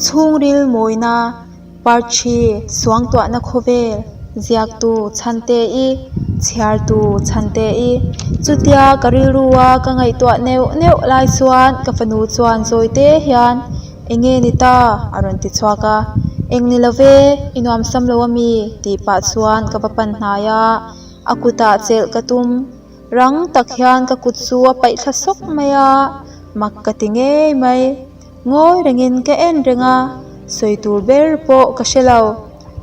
Chhungril mawina Parthi suangtuahna khawvel ziaktu Chhante-i, chhiartu Chhante-i. Chutia ka rilrua ka ngaihtuah neuh neuh lai chuan ka fanu chuan zawi te hian Enge ni ta? a rawn ti chhuak a. Eng ni lo ve, i nuam sam lo ami? tih pah chuan ka va pan hnai a, a kutah chelh ka tum. Rang tak hian ka kut chu a paih thla sawk mai a, mak ka ti ngei mai. Ngawi rengin ka en reng a, sawi tur ber pawh ka hre lo.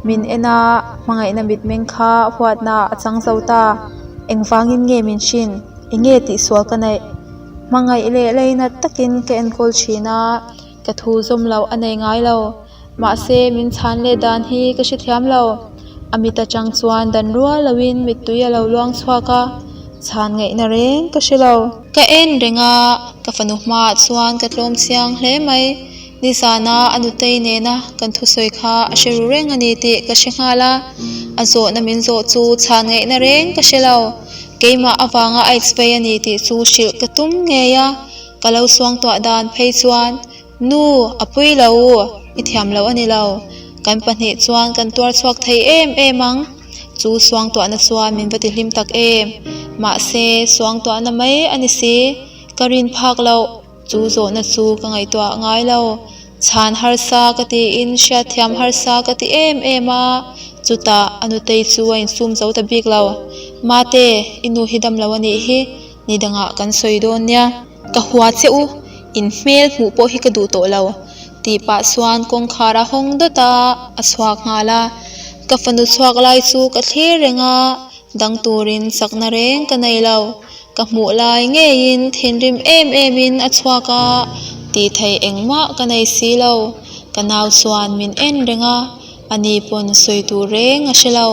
Min en a, hmangaihna mitmeng kha huatna a chang zo ta. Engvangin nge min hrin? Enge tihsual ka neih? Hmangaih leh leinat takin ka enkawl thin a, ka thu zawm loh a nei ngai lo. Mahse, min chhan leh dan hi ka hrethiam lo. A mit atang chuan dan rual loin mittui a lo luang chhuak a, chhan ngaihna reng ka hre lo. Ka en reng a, ka fanu hmaah chuan ka tlawm chiang hle mai. Nizana a nutei nena kan thusawi kha a hre ru reng a ni tih ka hre nghal a, a zawhna min zawh chu chhan ngaihna reng ka hre lo. Keimah avanga a expai a ni tih chu hrilh ka tum ngei a, ka lo suangtuah dan phei chuan Nu, a pui lo u, i thiam lo a ni lo. Kan pahnih chuan kan tuar chhuak thei em em ang. Chu suangtuahna chuan min va ti hlim tak em. Mahse, suangtuahna mai a ni si. Ka rin phak loh. Chu zawhna chu ka ngaihtuah ngai lo. Chhan harsa ka tiin hriatthiam harsa ka ti em em a, chutah a nutei chu a insum zo ta bik lo. Mate, i nu hi dam lo a nih hi, ni dangah kan sawi dawn nia. Ka hua che u, in hmel hmuh pawh hi ka duh tawh lo, tih pah chuan kawngkhar a hawng dawt a, a chhuak nghal a. Ka fanu chhuak lai chu ka thlir reng a, dang turin chakna reng ka nei lo. Ka hmuh lai ngeiin thinrim em emin a chhuak a, tih theih engmah ka nei si lo. Ka nau chuan min en reng a, ani pawn sawi tur reng a hre lo.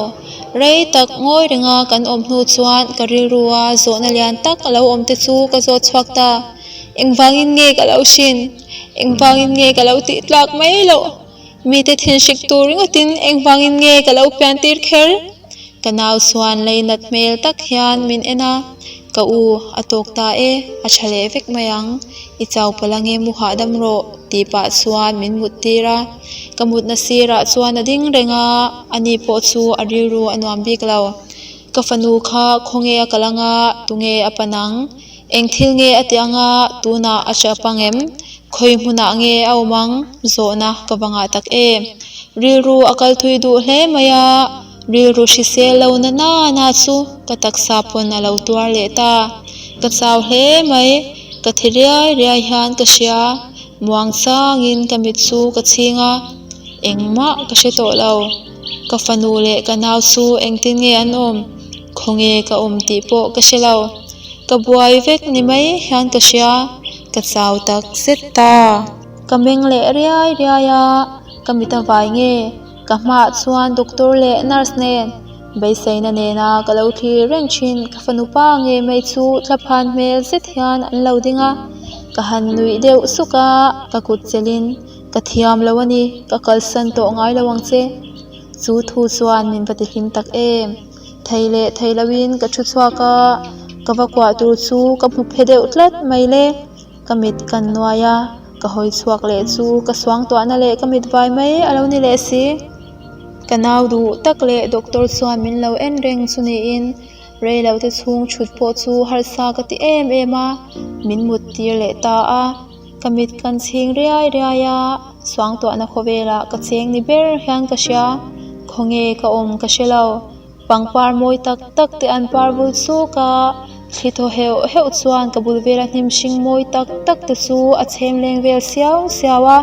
Rei tak ngawi renga kan awm hnu chuan ka rilrua zawhna lian tak a lo awm te chu ka zawt chhuak ta. Engvangin nge ka lo hrin? Engvangin nge ka lo tih tlak mai loh? Mite thinhrik tur ringawtin engvangin nge ka lo pian tir kher? Ka nau chuan lei nat hmel tak hian min en a, Ka u, a tawk ta e, a tha leh vek mai ang, i chau palh ange mu hahdam rawh, tih pah chuan min mut tir a. Ka mutna sirah chuan a ding reng a, ani pawh chu a rilru a nuam bik lo. Ka fanu kha khawnge a kal anga, tunge a pan ang? Eng thil nge a tih anga tunah a hre pang em? Khawi hmunah nge a awm ang? Zawhna ka va ngah tak em? Rilru a kal thui duh hle mai a, rilru hrisel lo na na na chu ka taksa pawn a lo tuar leh ta. Ka chau hle mai, ka thi riai riai hian ka hria. Muang changin ka mit chu ka chhing a, engmah ka hre tawh lo. Ka fanu leh ka nau chu engtin nge an awm? Khawnge ka awm tih pawh ka hre lo. Ka buai vek ni mai hian ka hria, ka chau tak zet ta. Ka meng leh riai riai a, ka mit a vai nge? Ka hmaah chuan doctor leh nurse nen beiseina nena ka lo thlir reng thin. Ka fanu pa nge mai chu thlaphan hmel zet hian an lo ding a, ka han nuih deuh suk a, ka kut chelhin ka thiam lo a ni, ka kalsan tawh ngai lo ang che. Chu thu chuan min va tihlim tak em? Thei leh thei loin ka thu chhuak a, ka va kuah tur chu ka hmu phe deuh tlat mai le. Ka mit kan nuai a, ka hawi chhuak leh chu ka suangtuahna leh ka mit vai mai a lo ni leh si. Ka nau duh tak leh doctor chuan min lo en reng chu niin rei lo te chhung thut pawh chu harsa ka ti em em a, min mut tir leh ta a. Ka mit kan chhing riai riai a, suangtuahna khawvelah ka cheng ni ber hian ka hria, khawnge ka awm ka hre lo. Pangpar mawi tak tak te an par vul chuk a, thli thaw heuh heuh chuan ka bul vela hnim hring mawi tak tak te chu a chhem leng vel siau siau a,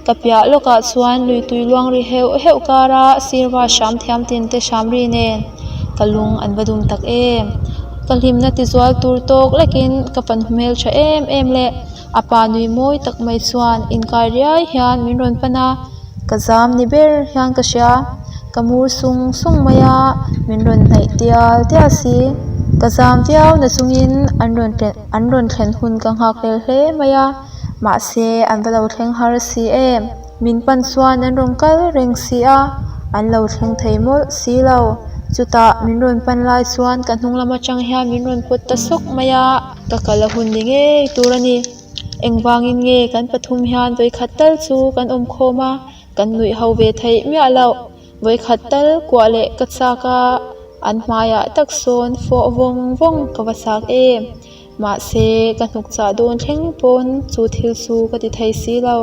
ka piah lawkah chuan lui tui luang ri heuh heuh kara sirva hram thiam tin te hram ri nen ka lung an va dum tak em. Ka hlimna ti zual tur tawk lekin ka fanu hmel tha em em leh a pa nui mawi tak mai chuan inkai riai hian min rawn pan a, ka zam ni ber hian ka hria. Ka mur sung sung mai a, min rawn hnaih tial tial si. Ka zam viau na chungin an rawn an rawn thlen hun ka nghak hlel hle mai a, mahse an va lo thleng har si em. Min pan chuan an rawn kal reng si a, an lo thleng thei mawlh si lo. Chutah min rawn pan lai chuan ka hnung lam atang hian min rawn pawt ta sawk mai a, ka kal a hun ni ngei tur a ni. Engvangin nge kan pathum hian vawikhat tal chu kan awmkhawm a, kan nuih ho ve theih miah loh. Vawikhat tal kuah leh ka chak a, an hmaiah tak sawn fawh vawng vawng ka va chak em. Mahse, ka hnuk chah dawn thleng pawn chu thil chu ka ti thei si lo.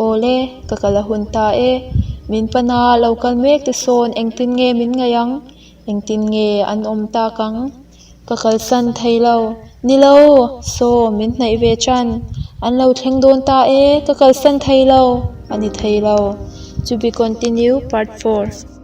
Awle, ka kal a hun ta e. Min pana lo kal mek te sawn engtin nge min ngaih ang? Engtin nge an awm tak ang? Ka kalsan thei lo. Ni lo, saw min hnaih ve tan. An lo thleng dawn ta e, ka kalsan thei lo. A ni thei lo. To be continue part 4.